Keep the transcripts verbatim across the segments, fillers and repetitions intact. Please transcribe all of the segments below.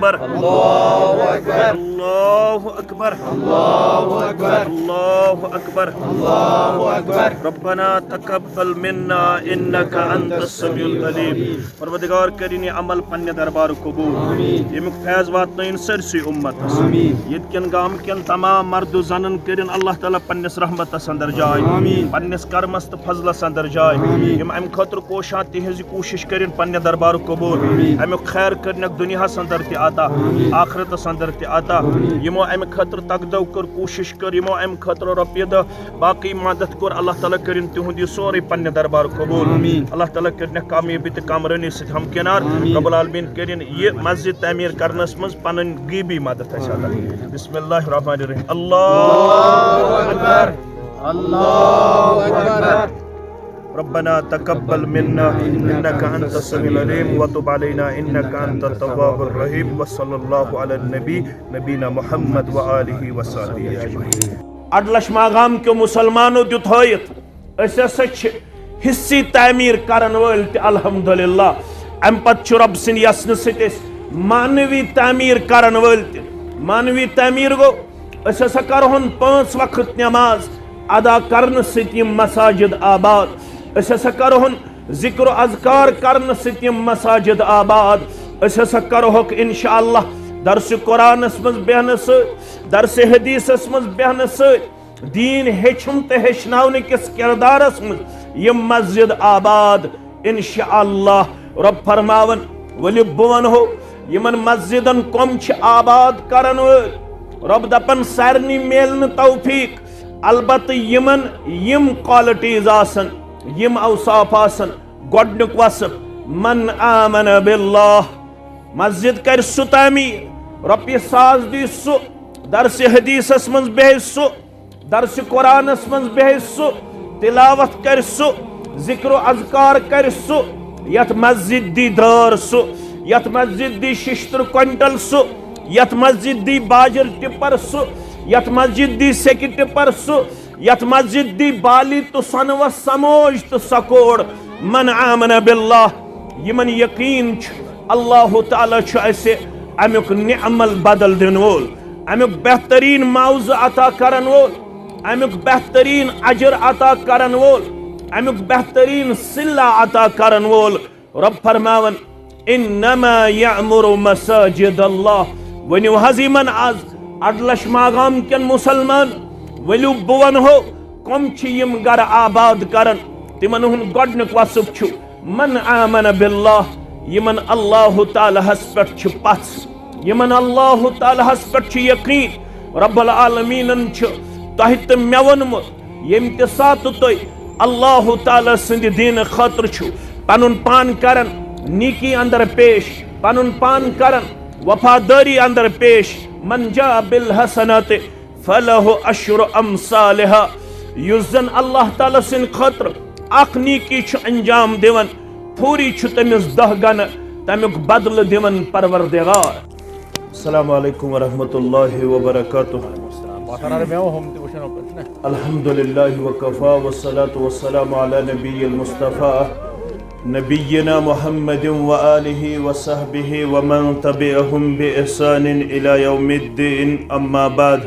اکبر۔ اللہ اکبر۔ اللہ اکبر۔ اللہ اکبر۔ اللہ اکبر۔ اللہ اکبر۔ ربنا تقبل منا انک انت السمیع العلیم۔ پروردگار کٔرِن یہِ عمل پننہِ دربارُک قبول۔ آمین۔ ییٚمیُک فیض واتنٲیِن سٲرسٕے اُمتس۔ آمین۔ ییٚتہِ کٮ۪ن گامہٕ کٮ۪ن تمام مرد و زنن کٔرِن اللہ تعالیٰ پننِس رحمتس اندر جاے۔ آمین۔ پننِس کرمس تہٕ فضلس اندر جاے۔ آمین۔ یِم امہِ خٲطرٕ کوشان، تِہنٛز یہِ کوٗشش کٔرِن پننہِ دربارُک قبول۔ آمین۔ امیُک خیر کٔرنکھ دُنیاہس اندر تہِ عطا، آمین۔ آخرتس اندر تہِ عطا۔ آمین۔ یِمو امہِ خٲطرٕ تگدو کٔر، کوٗشش کٔر، یِمو امہِ خٲطرٕ رۄپیہِ دہ، باقٕے مدد کوٚر، اللہ تعالیٰ کٔرِن تِہُنٛد یہِ سورُے پننہِ دربارُک قبول۔ آمین۔ اللہ تعالیٰ کٔرنکھ کامیٲبی تہٕ کامرٲنی سۭتۍ ہمکنار۔ آمین۔ رب العالمین کٔرِن یہِ مسجد تعمیٖر کرنس منٛز پنٕنۍ غیبی مدد اسہِ عطا۔ آمین۔ بسم اللہ الرحمن الرحیم۔ اللہ اکبر۔ اللہ اکبر۔ ربنا تقبل منا انك انت السميع العليم وتب علينا انك انت التواب الرحيم وصلى الله على النبي نبينا محمد وآله وصحبه اجمعين۔ اڈلش ماگام کیو مسلمانو دیُت ہٲیِتھ، أسۍ ہسا چھِ حصہٕ تعمیٖر کرن وٲلۍ تہِ الحمدللہ۔ امہِ پتہٕ چھُ رۄب سٕنٛدِ یژھنہٕ سۭتۍ أسۍ معنوی تعمیٖر کرن وٲلۍ تہِ۔ معنوی تعمیٖر گوٚو، أسۍ ہسا کرہون پانٛژھ وقت نماز ادا کرنہٕ سۭتۍ یِم مساجد آباد۔ أسۍ ہسا کرہون ذکر و اذکار کرنہٕ سۭتۍ یِم مساجد آباد۔ أسۍ ہسا کرہوکھ انشاءاللہ درس قرآنس منٛز بیہنہٕ سۭتۍ، درس حدیثس منٛز بیہنہٕ سۭتۍ، دیٖن ہیٚچھُن تہٕ ہیٚچھناونہٕ کِس کردارس منٛز یِم مسجد آباد۔ انشاءاللہ رۄب فرماون، ؤلِو بہٕ ونہو یِمن مسجدن کۄم چھِ آباد کرن وٲلۍ۔ رۄب دپن، سارنٕے میلہِ نہٕ توفیق، البتہٕ یِمن یِم qualities آسن، یِم اوصاف آسن۔ گۄڈنیُک وصف، من آمن باللہ، مسجد کرِ سُہ تعمیٖر، رۄپیہِ ساس دی سُہ، درس حدیثس منٛز بیٚہہِ سُہ، درس قرآنس منٛز بیٚہہِ سُہ، تلاوت کرِ سُہ، ذکر و اذکار کرِ سُہ، یتھ مسجد دی دار سُہ، یتھ مسجد دی ششتر کوینٹل سُہ، یتھ مسجد دی باجر ٹپر سُہ، یتھ مسجد دی سیکہِ ٹپر سُہ، یتھ مسجد دی بالی تہٕ سۄنہٕ وس سموج تہٕ سکوڑ۔ من آمن باللہ، یمن یقین چھُ اللہ تعالیٰ چھُ اسہِ امیُک نعمل بدل دِنہٕ وول، امیُک بہترین معاوضہٕ عطا کرن وول، امیُک بہترین اجر عطا کرن وول، امیُک بہترین صلہ عطا کرن وول۔ رۄب فرماوان، انما یعمر مساجد اللہ۔ ؤنِو حظ یِمن از اڈلش ماگام کٮ۪ن مسلمان، ؤلِو بہٕ ونہو کۄم چھِ یِم گرٕ آباد کران۔ تِمن ہُنٛد گۄڈنیُک وصف چھُ، من آمن باللہ، یِمن اللہ تعالیٰ ہس پٮ۪ٹھ چھِ پژھ، یِمن اللہ تعالیٰ ہس پٮ۪ٹھ چھُ یقین۔ رب العالمینن چھُ تۄہہِ تہٕ مےٚ ووٚنمُت، ییٚمہِ تہِ ساتہٕ تُہۍ اللہ تعالیٰ سٕنٛدِ دیٖنہٕ خٲطرٕ چھُو پنُن پان کران نیکی اندر پیش، پنُن پان کران وفادٲری اندر پیش، من جاء بالحسنات فلہ عشر امثالها، یُس زن اللہ تعالیٰ سٕنٛدِ خٲطرٕ اکھ نیکی چھُ انجام دِوان، پھوٗری چھُ تٔمِس دہ گنہٕ تمیُک بدلہٕ دِوان پروردگار۔ السلام علیکم ورحمۃ اللہ وبرکاتہ۔ الحمد لله وكفى والصلاة والسلام على نبي المصطفى نبينا محمد وآله وصحبه ومن تبعهم بإحسان إلى يوم الدين، أما بعد۔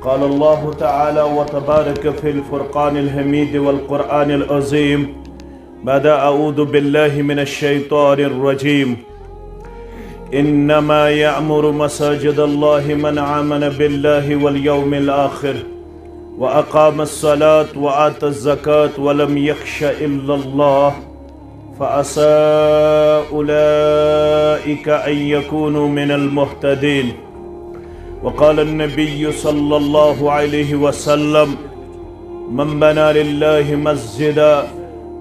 قال الله تعالى وتبارك في الفرقان الحميد والقرآن العظيم بعد أعوذ بالله من الشيطان الرجيم، إنما يعمر مساجد الله من آمن بالله واليوم الآخر وأقام الصلاة وآتى الزكاة ولم يخش إلا الله فعسى أولئك أن يكونوا من المهتدين. وقال النبي صلى الله عليه وسلم، من بنى لله مسجدا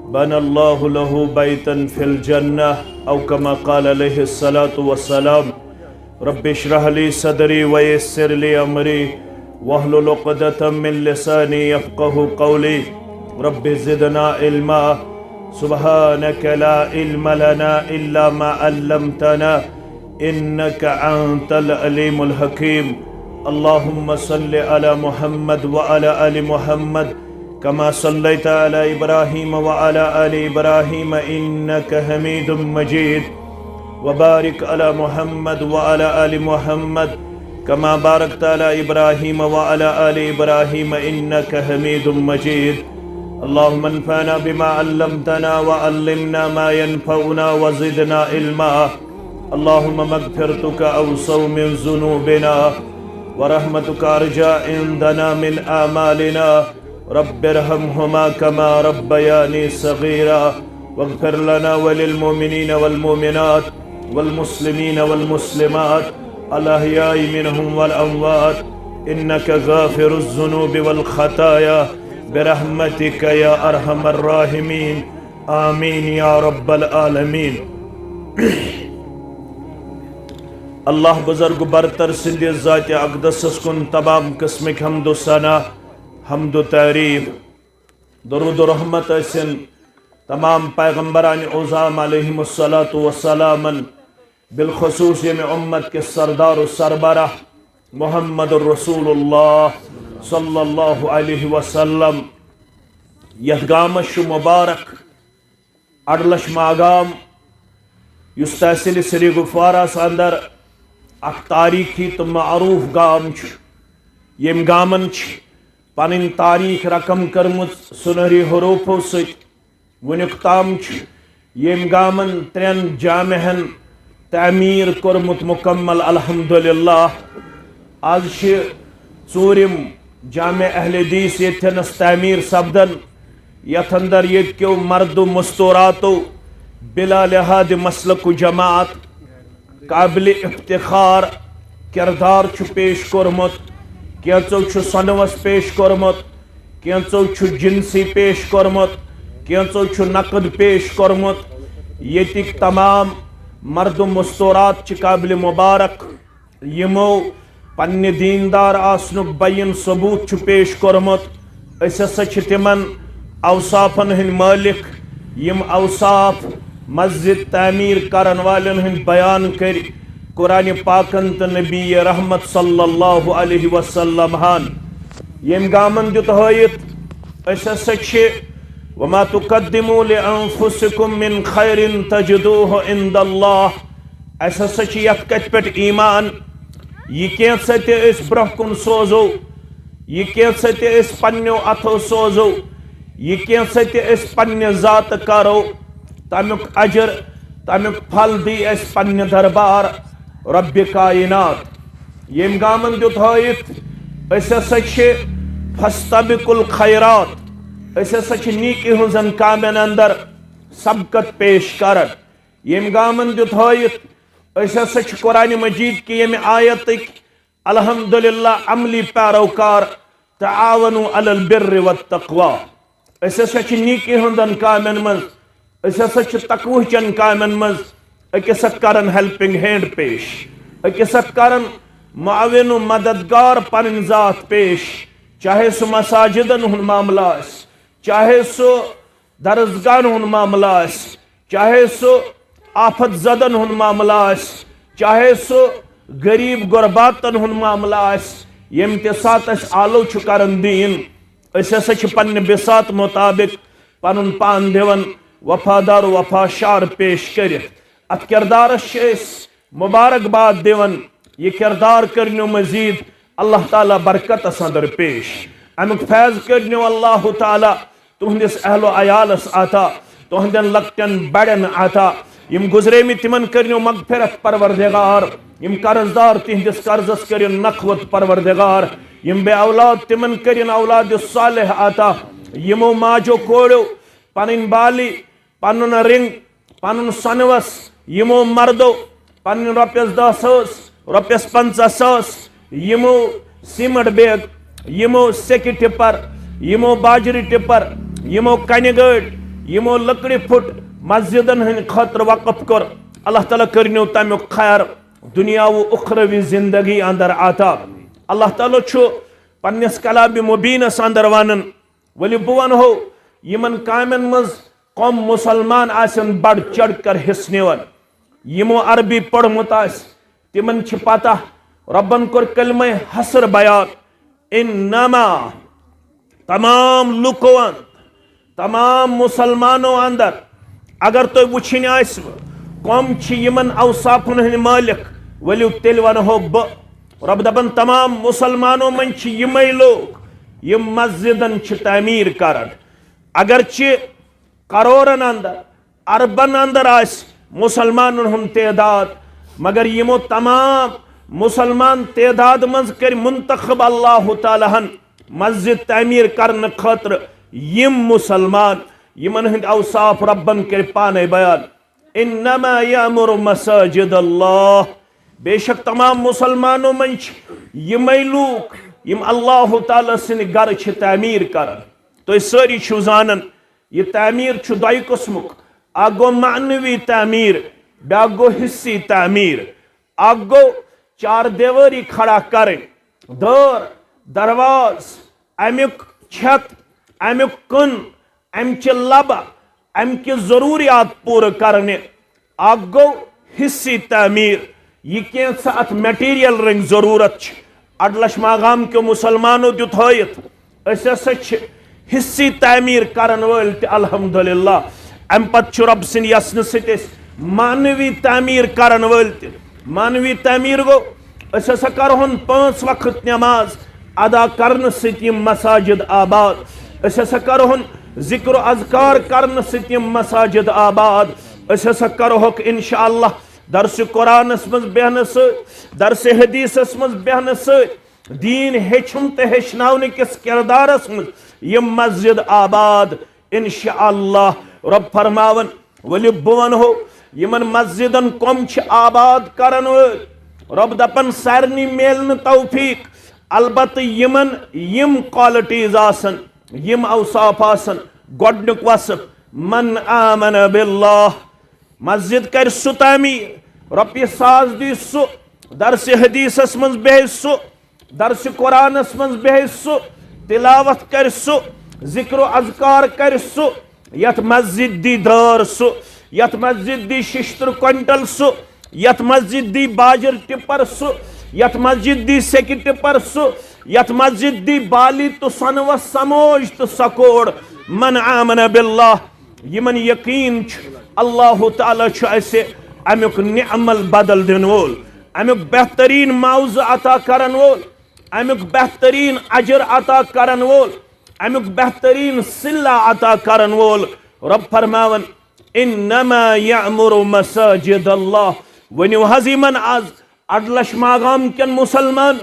بنى الله له بيتا في الجنة، أو كما قال عليه الصلاة والسلام۔ رب اشرح لي صدري ويسر لي أمري واحلل عقدة من لساني يفقه قولي۔ رب زدنا علما۔ سبحانك لا علم لنا إلا ما علمتنا إنك أنت العليم الحكيم. اللهم صل على محمد وعلى آل محمد كما صليت على إبراهيم وعلى آل إبراهيم إنك حميد مجيد. وبارك على محمد وعلى آل محمد كما باركت على إبراهيم وعلى آل إبراهيم إنك حميد مجيد. اللهم انفعنا بما علمتنا وعلمنا ما ينفعنا وزدنا علما. اللهم مغفرتك أوسع من ذنوبنا ورحمتك أرجى عندنا من أعمالنا. رب ارحمهما كما ربياني صغيرا. واغفر لنا وللمؤمنين والمؤمنات والمسلمين والمسلمات الأحياء منهم والأموات إنك غافر الذنوب والخطايا برحمتك يا أرحم الراحمين. آمين يا رب العالمين. اللہ بزرگ برتر سٕنٛدِ ذاتِ اقدسس کُن تمام قسمٕکۍ حمد و ثنا، حمد و تعریف، درود و رحمت ٲسِن تمام پیغمبران عظام علیہم الصلوۃ والسلامن، بالخصوص ییٚمہِ امت کِس سردار و سربراہ محمد رسول اللہ صلی اللہ علیہ وسلم۔ یتھ گامس چھُ مبارک اڈلش ماگام، یُس تحصیل سری گفوارس اندر اکھ تاریخی تہٕ معروف گام چھُ۔ ییٚمہِ گامن چھِ پنٕنۍ تاریخ رقم کٔرمٕژ سُنہری حروفو سۭتۍ۔ وُنیُک تام چھُ ییٚمہِ گامن ترٛٮ۪ن جامعن تعمیٖر کوٚرمُت مُکمل، الحمدللہ۔ از چھِ ژوٗرِم جامع اہل حدیث ییٚتھٮ۪نس تعمیٖر سپدن، یتھ اندر ییٚتہِ کیو مرد و مستوراتو بلا لحاظ مسلک و جماعت قابل افتخار کردار چھُ پیش کوٚرمُت، کینٛژو چھُ سۄنوَس پیش کوٚرمُت، کینٛژو چھُ جنسی پیش کوٚرمُت، کینٛژو چھُ نقد پیش کوٚرمُت۔ ییٚتِکۍ تمام مردم مستورات چھِ قابل مبارک، یِمو پننہِ دیندار آسنُک بین ثبوت چھُ پیش کوٚرمُت۔ أسۍ ہسا چھِ تِمن اوصافن ہٕنٛدۍ مٲلک، یِم اوصاف مسجد تعمیٖر کرن والٮ۪ن ہٕنٛدۍ بیان کٔرۍ قرآن پاکن تہٕ نبی رحمت صلی اللہ علیہ وسلم ہن۔ ییٚمہِ گامن دیُت ہٲیِتھ، أسۍ ہسا چھِ، وما تقدموا لانفسکم من خیر تجدوہ عند اللہ۔ اسہِ ہسا چھِ یتھ کتھِ پٮ۪ٹھ ایمان، یہِ کینٛژھا تہِ أسۍ برٛونٛہہ کُن سوزو، یہِ کینٛژھا تہِ أسۍ پننیو اتھو سوزو، یہِ کینٛژھا تہِ أسۍ پننہِ ذاتہٕ کرو، تمیُک اجر، تمیُک پھل دی اسہِ پننہِ دربار رب کائنات۔ ییٚمہِ گامن دیُت ہٲیِتھ، أسۍ ہسا چھِ فاستبقوا الخیرات، أسۍ ہسا چھِ نیکی ہٕنٛزن کامٮ۪ن اندر سبقت پیش کران۔ ییٚمہِ گامن دیُت ہٲیِتھ، أسۍ ہسا چھِ قرآن مجید کہِ ییٚمہِ آیتٕکۍ الحمدللہ عملی پیروکار، تعاونوا علی البر والتقوی۔ أسۍ ہسا چھِ نیکی ہٕنٛدٮ۪ن کامٮ۪ن منٛز، أسۍ ہسا چھِ تقوہٕچٮ۪ن کامٮ۪ن منٛز أکِس اکھ کران ہیلپنگ ہینڈ پیش، أکِس اکھ کران معاون و مددگار پنٕنۍ ذات پیش، چاہے سُہ مساجدن ہُنٛد معاملہٕ آسہِ، چاہے سُہ درسگاہن ہُنٛد معاملہٕ آسہِ، چاہے سُہ آفت زدن ہُنٛد معاملہٕ آسہِ، چاہے سُہ غریب غرباتن ہُنٛد معاملہٕ آسہِ، ییٚمہِ تہِ ساتہٕ اَسہِ آلو چھُ کران دیٖن، أسۍ ہسا چھِ پننہِ بساط مطابق پنُن پان دِوان وفادار و وفا شعار پیش کٔرِتھ۔ اتھ کردارس چھِ أسۍ مبارکباد دِوان۔ یہِ کردار کٔرنیو مزید اللہ تعالیٰ برکتس اندر پیش۔ امیُک فیض کٔرنیو اللہ تعالیٰ تُہنٛدِس اہل و عیالس عطا، تُہنٛدٮ۪ن لۄکٹٮ۪ن بڑٮ۪ن عطا۔ یِم گُزریمٕتۍ تِمن کٔرنیو مغفرت پروردگار۔ یِم قرض دار تِہنٛدِس قرضس کٔرِن نکھوت پروردگار۔ یِم بے اولاد تِمن کٔرِن اولاد صالح عطا۔ یِمو ماجو کوڑیو پنٕنۍ بالی، پنُن رنگ، پنُن سۄنوس، یِمو مردو پنٕنۍ رۄپیس دہ ساس، رۄپیس پنژاہ ساس، یِمو سیمنٹ بیگ، یِمو سیکہِ ٹپر، یِمو باجرِ ٹپر، یِمو کنہِ گٲڑۍ، یِمو لکڑِ پھُٹ مسجدن ہٕنٛدِ خٲطرٕ وقف کوٚر، اللہ تعالیٰ کٔرنیو تمیُک خیر دنیا و اخروی زندگی اندر عطا۔ اللہ تعالیٰ چھُ پننِس کلام مبینس اندر ونان، ؤلِو بہٕ ونہو، یِمن کامٮ۪ن منٛز کم مسلمان آسن بڑ چڑھ کر حصہٕ نِوان۔ یِمو عربی پوٚرمُت آسہِ، تِمن چھِ پتہ۔ رۄبن کوٚر کلمہ حصر بیان، انما، تمام لُکو اند، تمام مسلمانو اندر، اگر تۄہہِ وٕچھِنۍ آسہِ، کم چھِ یِمن اوصافن ہٕنٛدۍ مٲلک؟ ؤلِو تیٚلہِ ونہو بہٕ۔ رۄب دپان، تمام مسلمانو منٛز چھِ یِمے لوٗکھ، یِم مسجدن چھِ تعمیٖر کران۔ اگرچہِ کرورن اندر، اربن اندر آسہِ مسلمانن ہُنٛد تعداد، مگر یِمو تمام مسلمان تعداد منٛز کٔرۍ منتخب اللہ تعالیٰ ہن مسجد تعمیٖر کرنہٕ خٲطرٕ یِم مسلمان، یِمن ہٕنٛدۍ اوصاف رۄبن کٔرۍ پانے بیان۔ انما یعمر مساجد اللہ، بے شک تمام مسلمانو منٛز چھِ یِمے لوٗکھ، یِم اللہ تعالیٰ سٕنٛدِ گرٕ چھِ تعمیٖر کران۔ تُہۍ سٲری چھِو زانان، یہِ تعمیٖر چھُ دۄیہِ قٕسمُک۔ اکھ گوٚو معنوی تعمیٖر، بیٛاکھ گوٚو حصی تعمیٖر۔ اکھ گوٚو چار دیوٲری کھڑا کرٕنۍ، دٲر، درواز، امیُک چھت، امیُک کٕن، امہِ چہِ لبہ، امہِ کہِ ضروٗریات پوٗرٕ کرنہِ۔ اکھ گوٚو حصی تعمیٖر، یہِ کینٛژھا اتھ مٹیریل رنگ ضروٗرت چھِ۔ اڈلش ماگام کیو مسلمانو دیُت ہٲیِتھ، أسۍ ہسا چھِ حصی تعمیٖر کرن وٲلۍ تہِ، الحمدللہ۔ امہِ پتہٕ چھُ رۄب سٕنٛدِ یژھنہٕ سۭتۍ أسۍ معنوی تعمیٖر کرن وٲلۍ تہِ۔ معنوی تعمیٖر گوٚو، أسۍ ہسا کرہون پانٛژھ وقت نماز ادا کرنہٕ سۭتۍ یِم مساجد آباد۔ أسۍ ہسا کرہون ذکر و اذکار کرنہٕ سۭتۍ یِم مساجد آباد۔ أسۍ ہسا کرہوکھ انشاءاللہ درس قرآنس منٛز بیہنہٕ سۭتۍ، درس حدیثس منٛز بیہنہٕ سۭتۍ، دیٖن ہیٚچھُن تہٕ ہیٚچھناونہٕ کِس کردارس منٛز یِم مسجد آباد۔ انشاءاللہ رۄب فرماوان، ؤلِو بہٕ ونہو یِمن مسجدن کۄم چھِ آباد کرن وٲلۍ۔ رۄب دپان، سارنٕے میلہِ نہٕ توفیق، البتہٕ یِمن یِم qualities آسن، یِم اوصاف آسن۔ گۄڈنیُک وصف، من آمن باللہ، مسجد کرِ سُہ تعمیٖر، رۄپیہِ ساس دی سُہ، درس حدیثس منٛز بیٚہہِ سُہ، درس قرآنس منٛز بیٚہہِ سُہ، تلاوت کرِ سُہ، ذکر و اذکار کرِ سُہ، یتھ مسجد دی دٲر سُہ، یتھ مسجد دی ششتٕر کوینٹل سُہ، یتھ مسجد دی باجر ٹپر سُہ، یتھ مسجد دی سیٚکہِ ٹپر سُہ، یتھ مسجد دی بالی تہٕ سۄنہٕ وس سموج تہٕ سکوڑ۔ من آمن باللہ، یِمن یقین چھُ اللہ تعالیٰ چھُ اسہِ امیُک نعمل بدل دِنہٕ وول، امیُک بہترین معاوضہٕ عطا کرن وول، امیُک بہترین اجر عطا کرن وول، امیُک بہترین صلہ عطا کرن وول۔ رۄب فرماوان، انما یعمر مساجد اللہ۔ ؤنِو حظ یِمن آز، اڈلش ماگام کٮ۪ن مسلمان،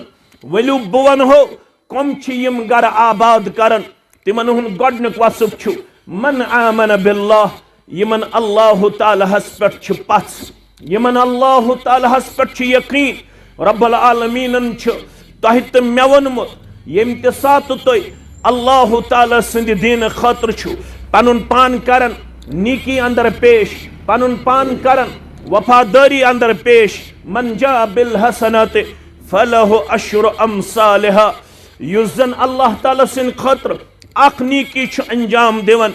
ؤلِو بہٕ ونہو، کۄم چھِ یِم گرٕ آباد کران۔ تِمن ہُنٛد گۄڈنیُک وصف چھُ، من آمن باللہ، یِمن اللہ تعالیٰ ہس پٮ۪ٹھ چھِ پژھ، یِمن اللہ تعالیٰ ہس پٮ۪ٹھ چھُ یقین۔ رب العالمینن چھُ تۄہہِ تہٕ مےٚ ووٚنمُت، ییٚمہِ تہِ ساتہٕ تُہۍ اللہ تعالیٰ سٕنٛدِ دیٖنہٕ خٲطرٕ چھُو پنُن پان کران نیکی اندر پیش، پنُن پان کران وفادٲری اندر پیش، من جاء بالحسنات فلہ عشر امثالها، یُس زن اللہ تعالیٰ سٕنٛدِ خٲطرٕ اکھ نیکی چھُ انجام دِوان،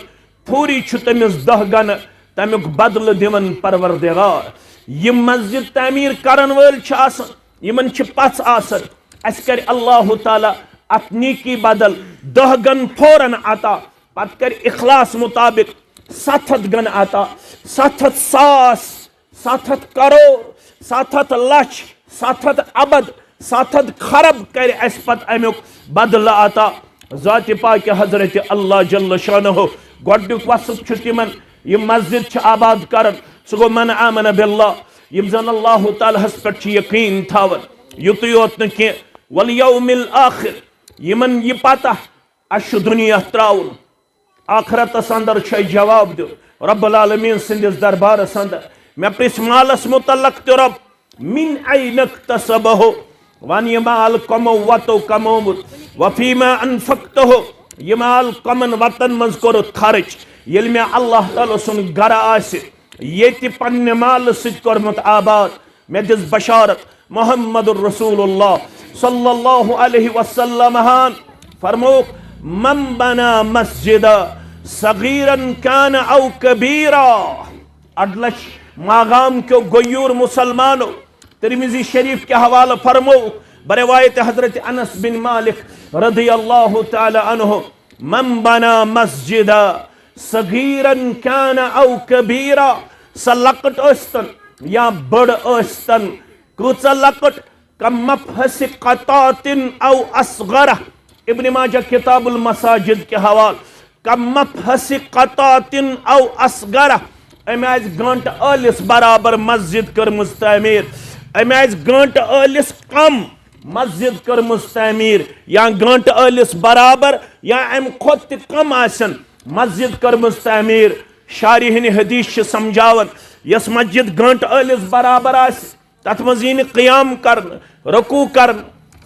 پھوٗری چھُ تٔمِس دَہ گنہٕ تَمیُک بدلہٕ دِوان پروردگار۔ یِم مسجد تعمیٖر کرن وٲلۍ چھِ آسان، یِمن چھِ پژھ آسان، اَسہِ کرِ اللہ تعالیٰ اَتھ نیکی بدل دَہ گن فوراً عطا، پتہٕ کرِ اخلاص مطابق ستھ ہتھ گن عطا، ستھ ہتھ ساس، ستھ ہتھ کرور، ستھ ہتھ لچھ، ستھ ہتھ ابد، ستھ ہتھ خرب کرِ اسہِ پتہٕ امیُک بدلہٕ عطا۔ ذاتِ پاکِ حضرت اللہ جل شانہ، گۄڈنیُک وصف چھُ تِمن، یِم مسجد چھِ آباد کران، سُہ گوٚو من آمن باللہ، یِم زن اللہ تعالیٰ ہس پٮ۪ٹھ چھِ یقین تھاوان۔ یُتُے یوت نہٕ کینٛہہ، والیوم الآخر، یِمن یہِ پتہ اسہِ چھُ دُنیا ترٛاوُن، آخرتس اندر چھُ اسہِ جواب دیُن رب العالمین سٕنٛدِس دربارس اندر۔ مےٚ پرژھ مالس متعلق تہِ، رب، من این اکتسبہ، ون یہِ مال کمو وتو کمومُت، وفیما انفقتہ، یہِ مال کمن وتن منٛز کوٚرُتھ خرچ۔ ییٚلہِ مےٚ اللہ تعالیٰ سُنٛد گرٕ آسہِ، ییٚتہِ پننہِ مالہٕ سۭتۍ کوٚرمُت آباد، مےٚ دِژ بشارت محمد رسول اللہ صلی اللہ علیہ وسلم ہن فرمووُکھ، من بنا مسجدا صغیرا کان او کبیرا۔ اڈلچھ ماگام کیو غیور مسلمانو، ترمذی شریف کے حوالہ فرمووُکھ بروایت حضرت انس بن مالک رضی اللہ تعالی عنہ، من بنا مسجدا صغیرا کان او کبیرا، سۄ لۄکٕٹ ٲسۍتن یا بٔڑ ٲسۍتن، کۭژاہ لۄکٕٹ، کمفس قطعة او اصغر۔ ابن ماجہ کتاب المساجد کے حوالہ، کمفس قطعة او اصغر۔ أمۍ آسہِ گٲنٹہٕ ٲلِس برابر مسجد کٔرمٕژ تعمیٖر، أمۍ آسہِ گٲنٹہٕ ٲلِس کم مسجد کٔرمٕژ تعمیٖر، یا گٲنٹہٕ ٲلِس برابر یا اَمہِ کھۄتہٕ تہِ کم آسن مسجد کٔرمٕژ تعمیٖر۔ شارحین حدیث چھِ سمجھاوان، یۄس مسجد گٲنٹہٕ ٲلِس برابر آسہِ، تتھ منٛز یی نہٕ قیام کرنہٕ، رکوع کرنہٕ،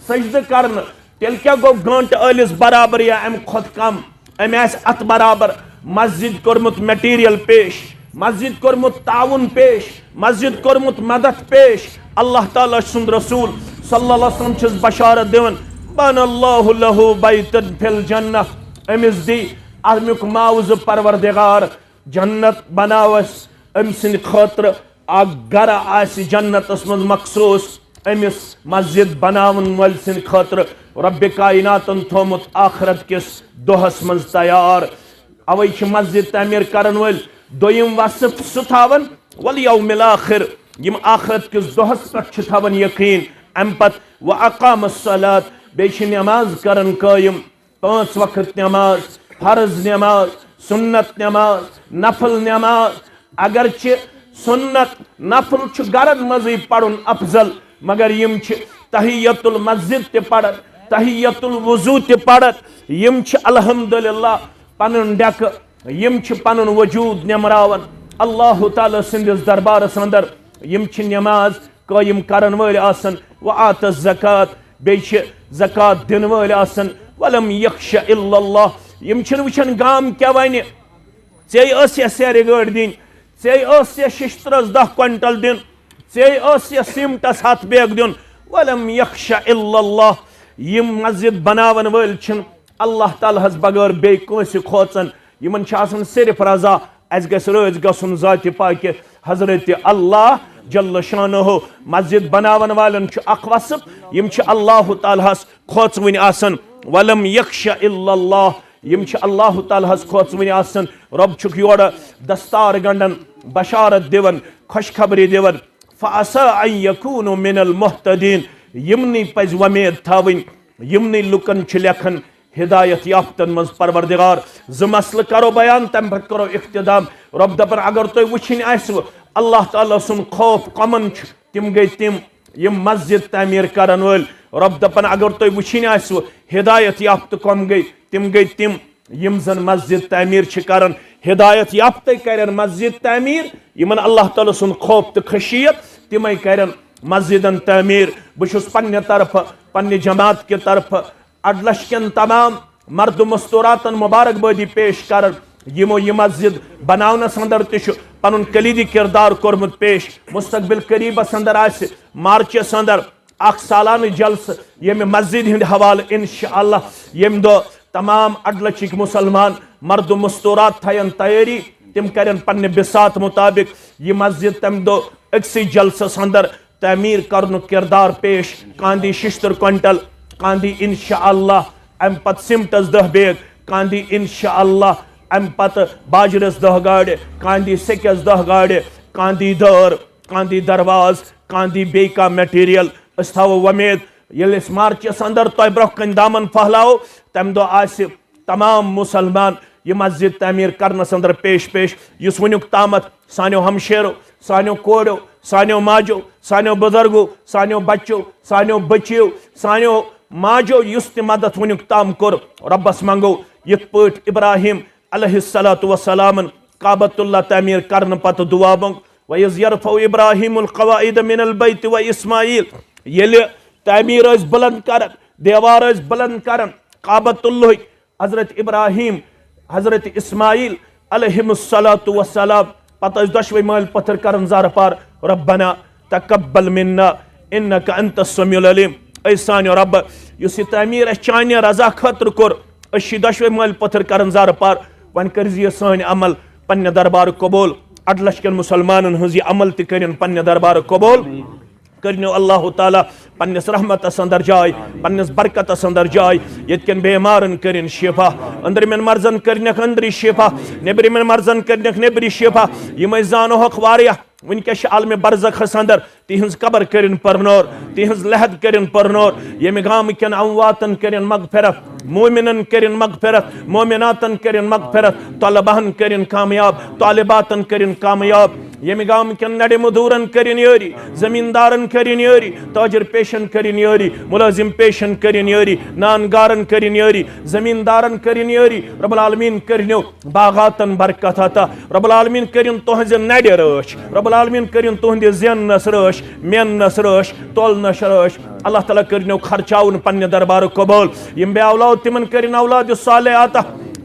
سجدٕ کرنہٕ، تیٚلہِ کیٛاہ گوٚو گٲنٹہٕ ٲلِس برابر یا اَمہِ کھۄتہٕ کم؟ أمۍ آسہِ اتھ برابر مسجد کوٚرمُت material پیش، مسجد کوٚرمُت تعاون پیش، مسجد کوٚرمُت مدد پیش۔ اللہ تعالیٰ سُنٛد رسول صلی اللہ علیہ وسلم چھِس بشارت دِوان، "بنى الله له بيتا في الجنة"، أمِس دی اَمیُک معاوضہٕ پروردگار، جنت بناوس أمۍ سٕنٛدِ خٲطرٕ۔ اکھ گرٕ آسہِ جنتس منٛز مخصوص أمِس مسجد بناون وٲلۍ سٕنٛدِ خٲطرٕ۔ رۄبِ کائناتن تھوٚومُت آخرت کِس دۄہس منٛز تیار۔ اوے چھِ مسجد تعمیٖر کرن وٲلۍ دوٚیِم وصف سُہ تھاوان، والیوم الآخر، یِم آخرت کِس دۄہس پٮ۪ٹھ چھِ تھاوان یقیٖن۔ امہِ پتہٕ واقام الصلاۃ، بیٚیہِ چھِ نماز کران قٲیِم۔ پانٛژھ وقت نماز، فرض نماز، سنت نماز، نفل نماز۔ اگرچہ سنت نفل چھُ گرن منٛزٕے پرُن افضل، مگر یِم چھِ تحیت المسجد تہِ پران، تحیت الوضو تہِ پران، یِم چھِ الحمدللہ پنُن ڈیکہٕ، یِم چھِ پنُن وجود نمراوان اللہ تعالیٰ سٕنٛدِس دربارس اندر۔ یِم چھِ نماز قٲیِم کرن وٲلۍ آسان، وآت الزکات، بیٚیہِ چھِ زکات دِنہٕ وٲلۍ آسان، ولم یخش الا اللہ، یِم چھِنہٕ وٕچھان گام کیٛاہ ونہِ، ژےٚ ٲس یا سیرِ گٲڑۍ دِنۍ، ژےٚ ٲس یا ششترس دَہ کوینٹل دیُن، ژےٚ ٲس یا سیمٹس ہتھ بیگ دیُن، ولم یخش الا اللہ۔ یِم مسجد بناون وٲلۍ چھِنہٕ اللہ تعالیٰ ہس بغٲر بیٚیہِ کٲنٛسہِ کھوژان، یِمن چھِ آسان صرف رضا، اسہِ گژھِ رٲضۍ گژھُن ذاتِ پاکہِ حضرت اللہ جل شانہ۔ مسجد بناون والٮ۪ن چھُ اکھ وصف، یِم چھِ اللہ تعالیٰ ہس کھوژوٕنۍ آسان، ولم یخش الا اللہ، یِم چھِ اللہ تعالیٰ ہس کھوژوٕنۍ آسان۔ رۄب چھُکھ یورٕ دستار گنڈان، بشارت دِوان، خوشخبری دِوان، فعسیٰ ان یکونوا من المہتدین، یِمنٕے پزِ وۄمید تھاوٕنۍ، یِمنٕے لُکن چھُ لیکھان ہدایت یافتن منٛز پروردگار۔ زٕ مسلہٕ کرو بیان، تمہِ پتہٕ کرو اختتام۔ رۄب دپان، اگر تۄہہِ وٕچھِنۍ آسِوٕ اللہ تعالیٰ سُنٛد خوف کمن چھُ، تِم گٔے تِم، یِم مسجد تعمیٖر کرن وٲلۍ۔ رۄب دپان، اگر تۄہہِ وٕچھِنۍ آسِوٕ ہدایت یافتہٕ کم گٔے، تِم گٔے تِم، یِم زن مسجد تعمیٖر چھِ کران۔ ہدایت یافتَے کرن مسجد تعمیٖر، یِمن اللہ تعالیٰ سُنٛد خوف تہٕ خشیت، تِمے کرن مسجدن تعمیٖر۔ بہٕ چھُس پننہِ طرفہٕ، پننہِ جماعت کہِ طرفہٕ اڈلچھ کٮ۪ن تمام مرد مستوراتن مبارکبٲدی پیش کران، یِمو یہِ مسجد بناونس اندر تہِ چھُ پنُن کلیدی کردار کوٚرمُت پیش۔ مستقبل قریبس اندر آسہِ مارچس اندر اکھ سالانہٕ جلسہٕ ییٚمہِ مسجد ہٕنٛدِ حوالہٕ، انشاءاللہ، ییٚمہِ دۄہ تمام اڈلچھٕکۍ مسلمان مرد مستورات تھاون تیٲری، تِم کرن پننہِ بساط مطابق یہِ مسجد تمہِ دۄہ أکسٕے جلسس اندر تعمیٖر کرنُک کردار پیش۔ کانٛہہ دی ششتٕر کوینٹل، کانٛہہ دی انشاءاللہ امہِ پتہٕ سیمٹس دَہ بیگ، کانٛہہ دی انشاءاللہ امہِ پتہٕ باجرس دَہ گاڑِ، کانٛہہ دی سیٚکس دَہ گاڑِ، کانٛہہ دی دٲر، کانٛہہ دی درواز، کانٛہہ دی بیٚیہِ کانٛہہ material۔ أسۍ تھاوو وۄمید، ییٚلہِ أسۍ مارچس اندر تۄہہِ برونٛہہ کنہِ دامن پھہلاوو، تمہِ دۄہ آسہِ تمام مسلمان یہِ مسجد تعمیٖر کرنس اندر پیش پیش، یُس وٕنیُک تامتھ سانیو ہمشیرو، سانیو کورٮ۪و، سانیو ماجو، سانیو بزرگو، سانیو بچو، سانیو بچیو، سانیو ماجو یُس تہِ مدد وٕنیُک تام کوٚر، رۄبس منٛگو یِتھ پٲٹھۍ ابراہیم علیہ الصلوۃ والسلامن کعبۃ اللہ تعمیٖر کرنہٕ پتہٕ دعا منٛگ، "وَإِذْ يَرْفَعُ إِبْرَاهِيمُ الْقَوَاعِدَ مِنَ الْبَيْتِ وَإِسْمَاعِيلُ"، ییٚلہِ تعمیٖر ٲسۍ بُلند کران، دیوار ٲسۍ بُلند کران کعبۃ اللہٕکۍ، حضرت ابراہیم، حضرت اسماعیل علیہم الصلوۃ والسلام، پتہٕ ٲسۍ دۄشوے مٲلۍ پٔتھر کران زارٕ پار، "ربنا تقبل منا انک انت السمیع العلیم"۔ اے سانیو رب، یُس یہِ تعمیٖر اَسہِ چانہِ رضا خٲطرٕ کوٚر، أسۍ چھِ دۄشوے مٲلۍ پٔتھر کران زارٕ پار، وۄنۍ کٔرزِ یہِ سٲنۍ عمل پننہِ دربارٕ قبول، اَڑٕ لچھ کٮ۪ن مسلمانن ہٕنٛز یہِ عمل تہِ کٔرِن پننہِ دربارٕ قبول۔ کٔرنیو اللہ تعالیٰ پننِس رحمتس اندر جاے، پننِس برکتس اندر جاے۔ ییٚتہِ کٮ۪ن بیمارن کٔرِن شفا، أنٛدرِمٮ۪ن مرضن کٔرنکھ أنٛدری شفا، نیٚبرِمٮ۪ن مرضن کٔرنکھ نیٚبری شفا۔ یِم أسۍ زانہوکھ واریاہ، وٕنکیٚس چھِ عالمِ برزخس اندر، تِہنٛز قبر کٔرِن پرنور، تِہنٛز لحد کٔرِن پرنور۔ ییٚمہِ گامہٕ کٮ۪ن امواتن کٔرِن مغفرت، مومنن کٔرِن مغفرت، مومناتن کٔرِن مغفرت، طلبہن کٔرِن کامیاب، طالباتن کٔرِن کامیاب۔ ییٚمہِ گامہٕ کٮ۪ن نڑِ مزوٗرن کٔرِن یٲری، زمیٖندارن کٔرِن یٲری، تاجر پیشن کٔرِن یٲری، مُلٲزِم پیشن کٔرِن یٲری، نان گارن کٔرِن یٲری، زمیٖندارن کٔرِن یٲری۔ رب العالمین کٔرِنو باغاتن برکت عطا۔ رب العالمین کٔرِن تُہنٛزِ نڑِ رٲچھ۔ رب العالمین کٔرِن تُہنٛدِ زیننس رٲچھ، میننس رٲچھ، تولنس رٲچھ۔ اللہ تعالیٰ کٔرِنو خرچاوُن پننہِ دربارُک قبول۔ یِم بے اولاد، تِمن کٔرِن اولاد صالح عطا۔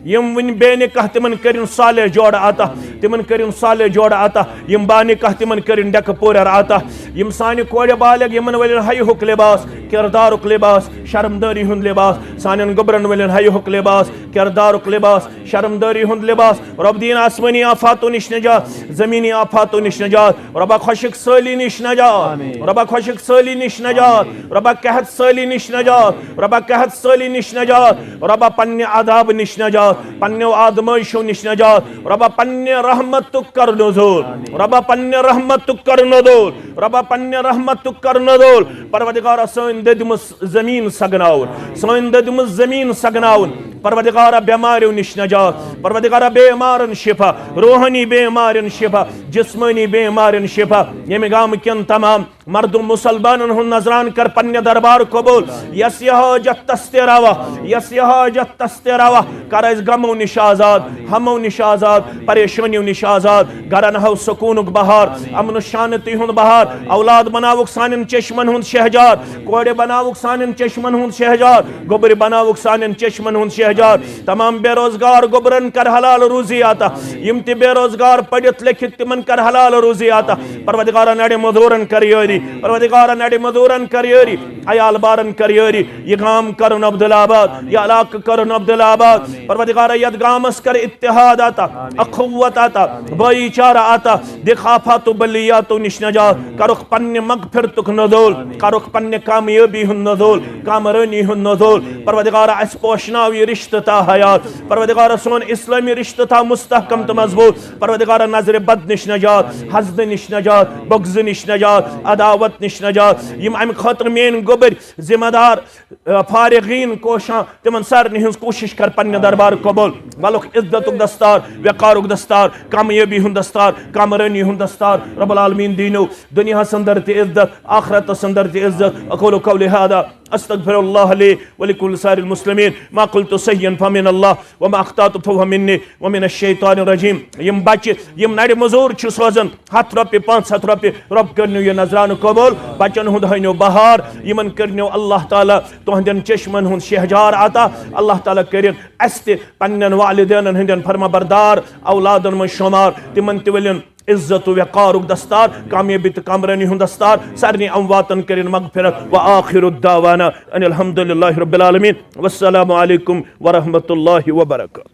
یِم وٕنہِ بے نکاح، تِمن کٔرِن صالح جوڑٕ عطا۔ تِمن کٔرِن صالح جوڑٕ عطا۔ یِم با نکاح، تِمن کٔرِن ڈٮ۪کہٕ پورٮ۪ر عطا۔ یِم سانہِ کورِ بالغ، یِمن ولن حیہُک لباس، کردارُک لباس، شرمدٲری ہُنٛد لباس، سانٮ۪ن گوٚبرن ولن حیہُک لباس، کردارُک لباس، شرمدٲری ہُنٛد لباس۔ رب دِیِن آسمٲنی آفاتو نِش نجات، زمینی آفاتو نِش نجات۔ ربا خۄشک سٲلی نِش نجات۔ ربا خۄشک سٲلی نِش نجات۔ ربا قحط سٲلی نِش نجات۔ ربا قحط سٲلی نِش نجات۔ ربا پننہِ عذاب نِش نجات، پننیو آزمٲیشو نِش نجات۔ ربا پننہِ رحمتُک کر نزول۔ ربا پننہِ رحمتُک کر نزول۔ ربا پننہِ رحمتُک کر نزول۔ پروردگارا، سٲنۍ دٔدمٕژ زمین سگناوُن، سٲنۍ دٔدمٕژ زمین سگناوُن۔ پروردگارا، بیماریو نِش نجات۔ پروردگارا، بیمارن شفا، روحانی بیمارن شفا، جسمانی بیمارن شفا۔ ییٚمہِ گامہٕ کٮ۪ن تمام مردم مسلمانن ہُنٛد نذران کر پننہِ دربار قبول۔ یس یہِ حاجت تس تہِ روا، یس یہِ حاجت تس تہِ روا۔ کر اسہِ غمو نِش آزاد، ہمو نِش آزاد، پریشٲنیو نِش آزاد۔ گرن ہاو سکوٗنُک بہار، امن و شانتی ہُنٛد بہار۔ اولاد بناوُکھ سانٮ۪ن چشمن ہُنٛد شہجار، کورِ بناوُکھ سانٮ۪ن چشمن ہُنٛد شہجار، گوٚبرۍ بناوُکھ سانٮ۪ن چشمن ہُنٛد شہجار۔ تمام بے روزگار گوٚبرن کر حلال روزی عطا۔ یِم تہِ بے روزگار پٔرِتھ لیکھِتھ، تِمن کر حلال روزی عطا۔ پروردگارا، نڑِ مزوٗرن کر یٲری، پروردگارا، نڑِ مزوٗرن کر یٲری، عیال بارن کر یٲری۔ یہِ گام کرُن عبدال آباد، یہِ علاقہٕ کرُن عبدال آباد۔ پروردگارا، یتھ گامس کر اتحاد عطا، اخوت عطا، بھائی چارہ عطا۔ دِکھ آفاتو بلیاتو نِش نجات، کرُکھ پننہِ مغفرتُک نزول، کرُکھ پننہِ کامیٲبی ہُنٛد نزول، کامرٲنی ہُنٛد نزول۔ پروردگارا، اسہِ پوشناو یہِ رشتہٕ تھاو حیات۔ پروردگارا، سون اسلٲمی رشتہٕ تھاو مستحکم تہٕ مضبوط۔ پروردگارا، نظرِ بد نِش نجات، حسدٕ نِش نجات، بغضہٕ نِش نجات، عداوت نِش نجات۔ یِم امہِ خٲطرٕ میٲنۍ گوٚبرۍ ذمہ دار، آ، فارغین کوشاں، تِمن سارنٕے ہٕنٛز کوٗشش کر پننہِ دربار قبول۔ ولُکھ عزتُک دستار، وقارُک دستار، کامیٲبی ہُنٛد دستار، کامرٲنی ہُنٛد دستار۔ رب العالمین دیٖنو دُنیاہس اندر تہِ عزت، آخرتس اندر تہِ عزت۔ اقول قولی هذا، استغفر الله لي ولكل سائر المسلمين، ما قلت سهوا فمن الله، وما اخطأت فهو مني، ومن الشيطان الرجيم۔ یِم بچہِ، یِم نڑِ مزوٗر چھِ سوزان، ہتھ رۄپیہِ، پانٛژھ ہتھ رۄپیہِ، رۄب کٔرنو یہِ نذرانہٕ قبول، بچن ہُنٛد ہٲینو بہار، یِمن کٔرنو اللہ تعالیٰ تُہنٛدٮ۪ن چشمن ہُنٛد شہجار عطا۔ اللہ تعالیٰ کٔرِن اسہِ تہِ پننٮ۪ن والدینن ہٕنٛدٮ۪ن فرما بردار اولادن منٛز شمار، تِمن تہِ ؤلِن عزت و وقارُک دستار، کامیٲبی تہٕ کامرٲنی ہُنٛد دستار، سارنٕے امواتن کٔرِن مغفرت۔ وآخر دعوانا ان الحمد للہ رب العالمین۔ والسلام علیکم ورحمۃ اللہ وبرکاتہ۔